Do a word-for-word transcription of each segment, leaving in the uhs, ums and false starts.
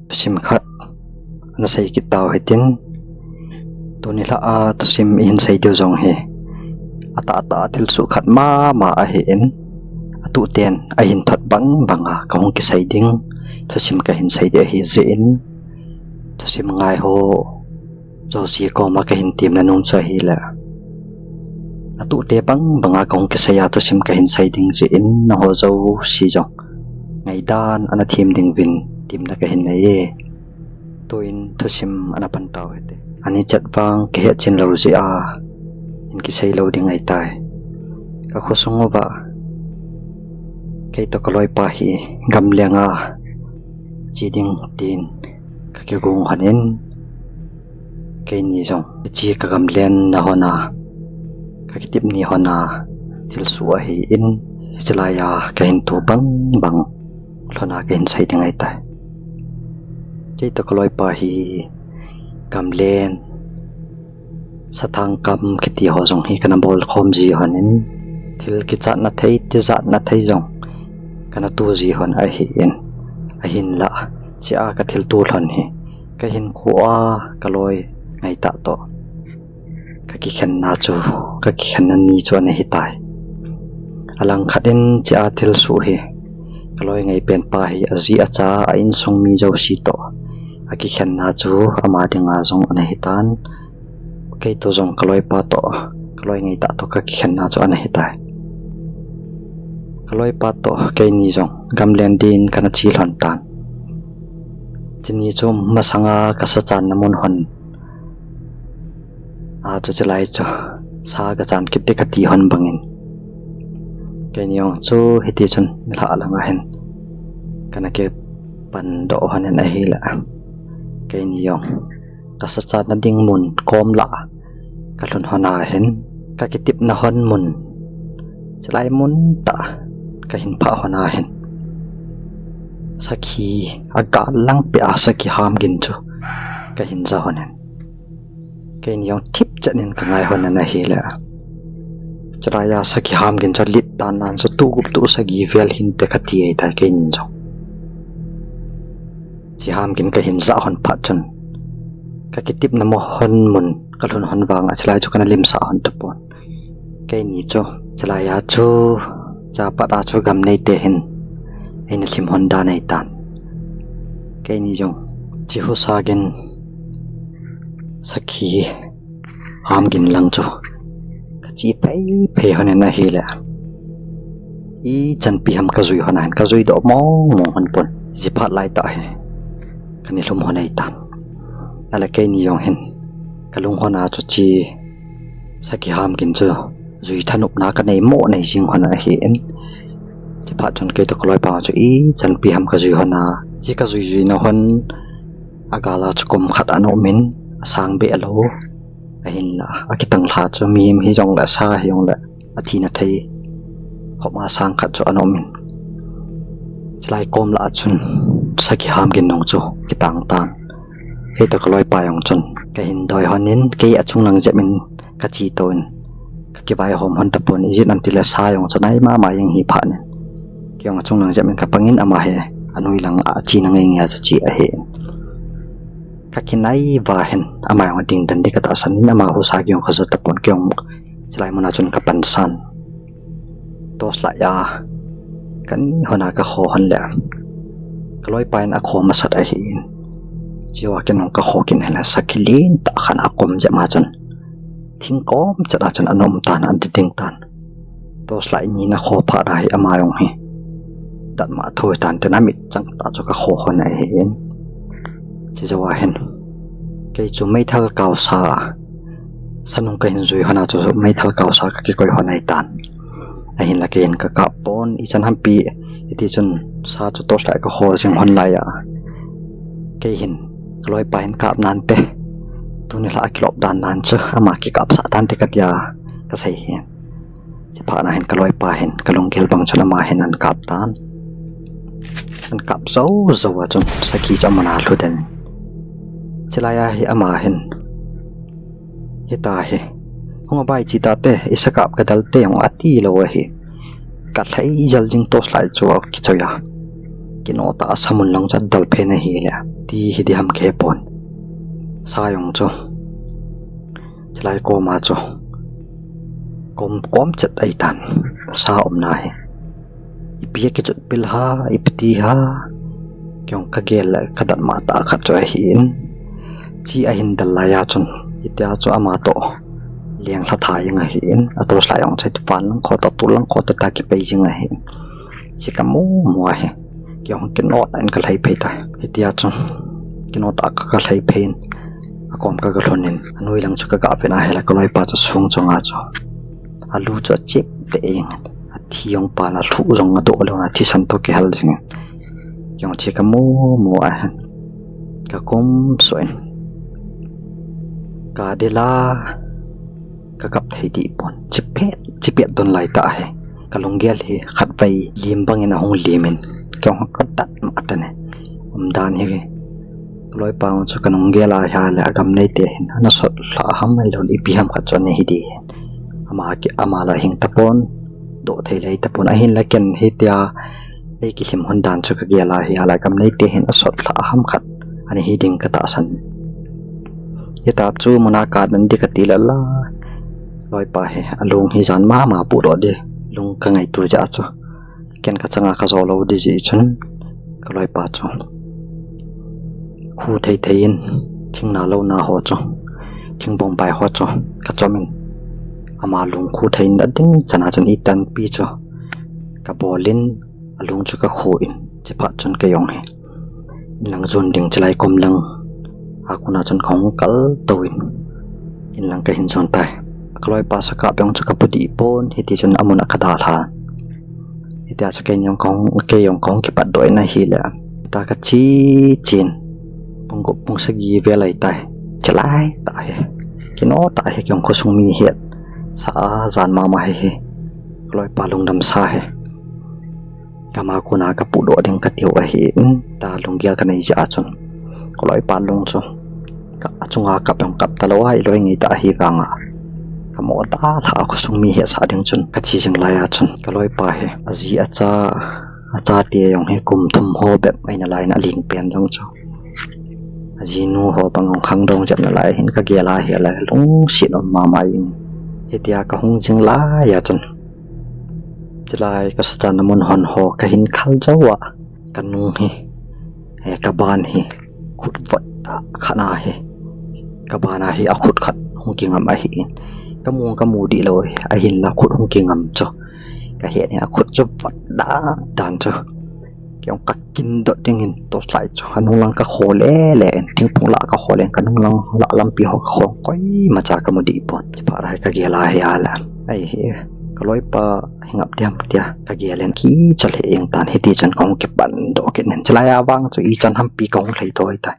Thusim khat ana sei kit tau hitin, tuni lha a thusim ihin sei diu jong hi atah tah a thilsoh khat mama ahin, atuhten ahin thot bang banga kahung kisei ding thusim kahin sei ding ahi jeh in, thusim ngaiho jouse koma kahin temna nom chu ahile, atuhte bang banga kahung kisei a thusim kahin sei ding jeh in, nangho jouse jong ngaidan ana them ding uvin temna kahin nei e. Tuin thusim ana pan tau hite. Ani chet vang kihet chen lou jeh a hin kisei lou ding ahitai. Ka khosung uva kei toh ka loipa hi gamleng a che ding tin ka kigong lhonin, keini jong hiche ka gamlen na lhon a, ka kitep ni lhon a thilsoh ahin, hiche lai a kahin to bang bang lhon a kahin sei ding ahitai. Kei toh ka loipa hi gamlen, sathang kam kiti ho jong hi kana bol khom ji lhonin, thil kichatna thei, tijatna thei jong kana to ji lhon ahin, ahinlah hiche a ka thil to lhon hi ka hinkho a ka loi ngaitah toh ka kikhenna chu, ka kikhenna ni chu ana hitai. Alangkhat in hiche a thilsoh hi ka loi ngai pen pa hi aji acha, a insung mi jouse toh akikhenna chu ama dinga jong ana hitan. Kei toh jong ka loipa toh, ka loi ngaitah toh ka kikhenna chu ana hitai. Ka loipa toh keini jong gamlen din kana che lhon tan. Chuni chu masanga ka sa channa mun lhon a chu, hiche lai chu sa ka chan kit ding kati lhon bangin, keini jong chu hiti chun nilhah langa hin kana kipan doh lhonin ahile, keini jong ka sa channa ding mun kom lah ka lhun lhon ahin, ka kitepna lhon mun, hiche lai mun tah ka hin phah lhon ahin, sakhi, agal lang peh a sakhi ham gin chu ka hin ja lhonin, keini jong thipchet in ka ngai lhonin ahile, hiche lai a sakhi ham gin chu alet tan nan chu tugup tu sagi vel hinte kati ahitai keini jong. Hiche ham gin ka hin ja lhon phat chun, ka kitepna lhon mun ka lhun lhon vanga hiche lai chu kana limsah lhon tapon. Keini chu hiche lai a chu, hiche a pat a chu gam neite hin eina lhim lhon dan ahitan. Keini jong hiche husa gin, sakhi ham gin lang chu ka che phei phei lhonin ahile, ichan pi ham ka jui lhon ahin, ka jui doh mong mong lhon pon. Hiche phat lai tah hi kana lhum lhon ahitan. Ahile keini jong hin ka lung lhon a chu hiche sakhi ham gin chu jui thanopna ka nei mo nei jing lhon ahin, hiche phat chun kei toh ka loipa chu ichan pi ham ka jui lhon a, hiche ka jui juina lhon agal a chu kom khat ana um in, asang beh lou, ahinlah akitang lha chu mihem hijongle sa hijongle athina thei khop a sang khat chu ana um in, hiche lai kom lah a chun sakhi ham gin nung chu kitang tan. Kei toh ka loipa jong chun ka hin doi lhonin, kei achung lang jep in ka che touvin, ka kivaihom lhon tapon, ijeh inem itile sa jong chu nai mama jeng hi phatnin, kei jong achung lang jep in ka pangin, ama hi anoi lang a chena ngai ngai a chu che ahin, ka kinai uva hin ama jong ading den ding ka tahsan in, ama husa gei jong ka ja tapon, kei jong hiche lai mun a chun ka pansan. Torchlight a ka ni lhon a ka kho lhon le, ka loipa in akho masat ahin, hiche a kei jong ka kho kit in ahile, sakhi lentah khat akom jep ma chun thing kom chet a chun ana um tan, ana ding tan. Torchlight ni in akho phat a hi ama jong hi datmo tho tan tin, amit chang tah chu ka kho lhon ahin, hiche jou a hin kei chu meithal kaosa, sa nung ka hin jui lhon a chu meithal kaosa ka kikoi lhon ahitan. Ahinla kei hin ka kap pon, ichan hampi hiti chun sa chu torchlight ka kho jing lhon lai a, kei hin ka loipa hin kap nante, tuni lha a kilop dan nan chu ama kikapsah tante ka tia ka sei hin. Hiche phat na hin ka loipa hin ka lunggel bang chun ama hin ana kap tan. Ana kap jou jou a chun sakhi chu amun a lhu den. Hiche lai a hi ama hin, hita hi, hung a bai che tate, i sa kap ka dal te, hung ati lou ahi. Ka lhai jel jing torchlight chu akichoi a, Kinoh tah a samun lang chu adal phen ahile ti hi di ham kahe pon. Sa jong chu chilai koma chu kom kom chet ahi tan. Sa umna hi ipi akichut pil ham, ipi ti ham, kei jong kagel le kadat mah tah khat chu ahin. Chi ahin dal lai a chun hitia chu ama toh lenglha tha jeng ahin, a torchlight jong chu hiti pan lang kho ta, tu lang kho ta, ta kipei jing ahin. Chi kamu mu ahi. Kei jong kinoh tah in kalhai phei tai. Hitia chu kinoh tah a ka, kalhai phei in, akom ka, kalhun in, anoi lang chu kaga vet ahile kaloipa chu sung chunga chu alu chu achep teh jeng in, athi jong pan, alhuh jong adoh lou in, athisan toh kihal jing in. Kei jong chi kamu mu ahin, kakum suh in, kadel a kakap thei dih pon. Chi pet, chi pet don lai tah ahi. Kalunggel hi khatvei lim bang in ahung lim in, kei jong kadat mah tan e. Umdan hi kaloipa chu kanunggel ahile agam neite hin ana sot lha ham, ahilou le ipi ham khat chu ana hi ding hin. Ama ki, ama la hing tapon, doh thei le tapon, ahinla ken hitia ei kilhem hon dan chu kagel ahile agam neite hin asot lha ham khat ana hi ding katahsan. Hita chu muna kaden ding kati le la, loipa hi alung hi jan mama pudoh ding lung kangaito jeh a chu, ken kachanga kajo lou ding jeh chun, kaloipa chu khu thei thei in, thingna louna ho chu, thingbongbai ho chu kachom in, ama lung khu thei in ading chan a chun itanpi chu kabol in, alung chu kakhu in, chiphat chun kei jong hi inlang jon ding chilai kom lang a kona chun kahung kal tou in, inlang kahin jon tai. Kaloipa sakap jong chu kapu dih pon, hiti chun amun a kadalha. Hitia chu kei jong kahung, kei jong kahung kipat doh in ahile, ta kache chen, pung gup pung sagi vel ahitai. Chilai tah hi, kinoh tah hi, kei jong khosung mi hetsah a jan mama hi hi, kaloipa lungdam sa hi. Ama kona kapudoh ding katiu ahin, ta lunggel kanei jeh a chun, kaloipa lung chu ka, achunga kap jong kap talou a, iloi ngei tah ahi vanga, kamo talha a, khosung mi hetsah ding chun kache jing lai a chun, kaloipa hi aji acha, achate jong hi kum thum ho bep ahina lai in, alen pen jong chu ajinu ho bang jong khangdong jep nalai hin kagel ahile lungset um mama in. Hitia kahung jing lai a chun, chilai kasachanna mun hon ho kahin khal jou a, kanung hi, eh, kaban hi, khut vot a khat na hi, kaban a hi akhut khat hung kingam ahin, kamu kamu dih lou hi, ahinla khut hung kingam chu kahet hi, akhut chu vot dan dan chu. Kei jong kakin dot ding in, torchlight chu anung lang kakho le le in, thingphung lah kakho le in, kanung lang lah lampi ho kakho, koimacha kamu dih pon. Chiphat a hi kagel ahile, ahi, kaloipa hi ngap diam tia kagel in, kicha lheh jeng tan, hiti chun kahung kipan doh kit in, chilai a vang chu ichan hampi kahung lhai thoi tai.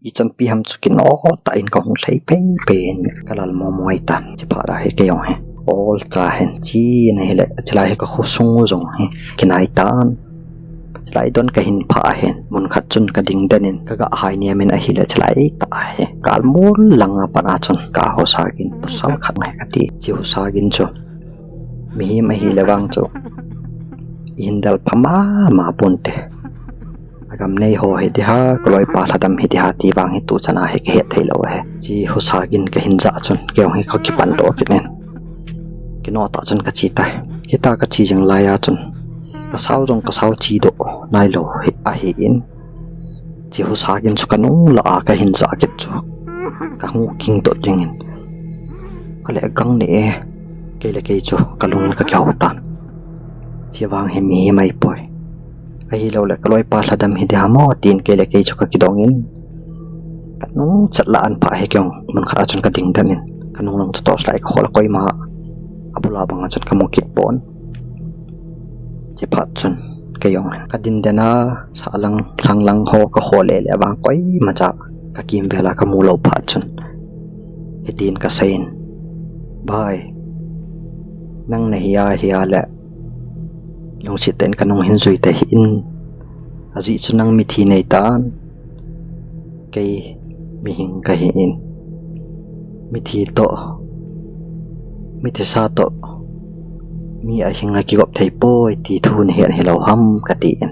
Ichanpi ham chu kinoh tah in kahung lhai phei phei in, kalal mo mo ahitan. Chiphat a hi kei jong hi olcha hin, chi na hile, chilai hi kakhosung jong hi kinai tan. Chilai don kahin phah ahin, mun khat chun kading den in, kaga hai niam in ahile, chilai tah hi kalmol lang a pat a chun kahusa gin pasal khat ngai kati. Chi husa gin chu mihem ahile vang chu ihin del pha mama ponte. Agam nei ho hiti ham, kaloipa lhadam hiti ham ti vang hi tuchan a hi kahet thei lou ahi. Chi husa gin kahin jah chun, kei jong hi kakipan doh kit in, kinoh tah chun kache tai. Hita kache jing lai a chun, kasao jong kasao che doh nailou hi ahin, chi husa gin chu kanung lah a kahin jah kit chu, kahung king dot ding in, ale gang ne e, kei le kei chu kalung in kakihou tan. Chi vang hi mihem ahipoi. Ahilou le kaloipa lhadam hiti ham o, tin kei le kei chu kakidong in, kanung chat lah an phah hi kei jong mun khat a chun kading den in, kanung lang chu torchlight kakhol a, koima abul a bang a chun kamu kit pon. Chiphat chun kei jong kading den a, sahlang lhanglang ho kakho le le vang koimacha kakimvel a kamu lou phat chun, hitin kasei in, Bai, nang nahi ahile, lungset tah in kanung hin jui tahih in, ajeh chu nang mithi nei tan, kei mihing kahin, mithi toh, mithisa toh mi ahing akigop thei poi ti thu nahet hilou ham, katin.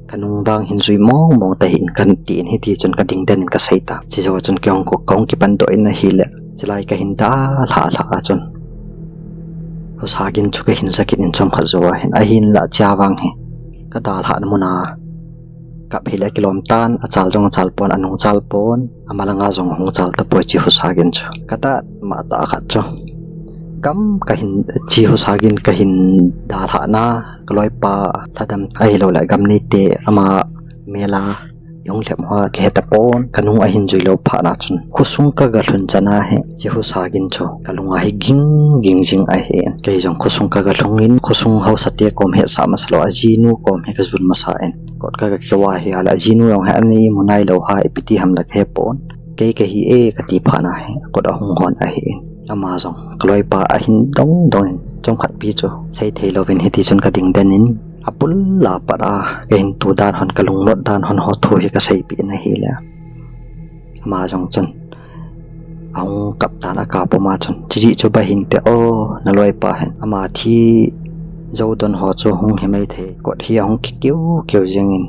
Kanung vang hin jui mong mong tahih in katin, hiti chun kading den in kasei ta. Chijou chun kei hung ko, kahung kipan doh in ahile, chilai kahin dalha lha a chun Husagin chu kahin ja kit in chomkhat jou ahin, ahinlah chia vang hi kadalhah na mun a kap hile akilom tan, achal jong achal pon, anung chal pon, amalanga jong hung chal tapoi chi Husagin chu. Katah mah tah khat chu gam kahin, chi Husagin kahin dalhah na, kaloipa Thadam ahilouleh gam neite ama mela ihung lhep hoa kahe tapon, kanung ahin jui lou phat na chun khosung kaga lhun chan ahi, chi Husagin chu kalung a hi ging ging jing ahi. Kei jong khosung kaga lhung in, khosung haosa te kom hetsah masa lou, ajinu kom hi kajun masa in, kot kaga keu ahi ale, ajinu jong hi ana imu nailou ham, ipi ti ham la kahe pon. Kei kahi e kati phat na hi kot ahung hon ahi. Ama jong kaloipa ahin dong dong in, chomkhat pi chu seithei louvin hiti chun kading den in, abul a pat a kahin tu dan hon, kalungnot dan hon ho thu hi kaseipeh in ahile, ama jong chun ahung kap tan, akap puma chun, chijeh chu ba hinte o, naloipa hin ama thi jou don ho chu hung hi mai thei, kot hi ahung kikiu kiu jing in,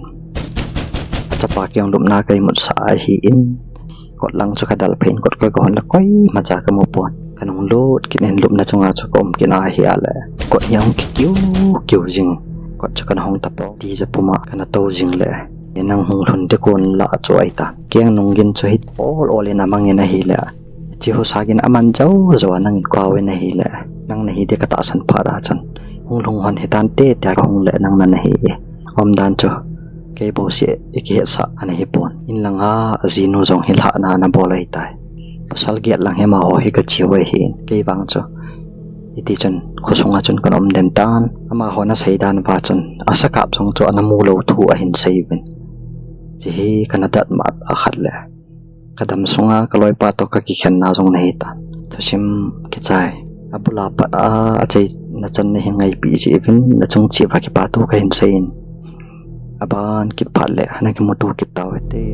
achapa kei jong lupna ka imutsah ahin, kot lang chu kadalphei in, kot kaga hon le koimacha kamu pon. Kanung lut kit in lupna chunga chu kaum kit ahi ale, kot hi ahung kikiu kiu jing. Kot chu kana hong tapon, tija puma kana tou jing le, nang hung lhun ding kon la chu ahitan. Kei jong nunggin chu hi ol ol in amang in ahile, chi Husagin aman jou jou a, nang in kau in ahile, nang nahi ding katahsan phat a chun, hung lhung hon hitante tia kahung le nang nana hi e. Umdan chu kei bouseh ikihetsah ana hipon. In langa ajinu jong hi lhahna ana bol ahitai. Pasal get lang hi amaho hi kache u ahin, kei vang chu. Hiti chun khosunga chun kana um den tan. Amaho ana sei dan uva chun, asakap jong chu ana mu lou thu ahin sei uvin. Chi hi kana dat mah a khat le, kadam sunga kaloipa toh kakikhenna jong nahi tan. Thusim kichai. Abul a pat a achaina chan nahin ngaipi jeh uvin, nachung cheh uva kipathu kahin sei in, aban kit phat le nakimuto kit tau hite.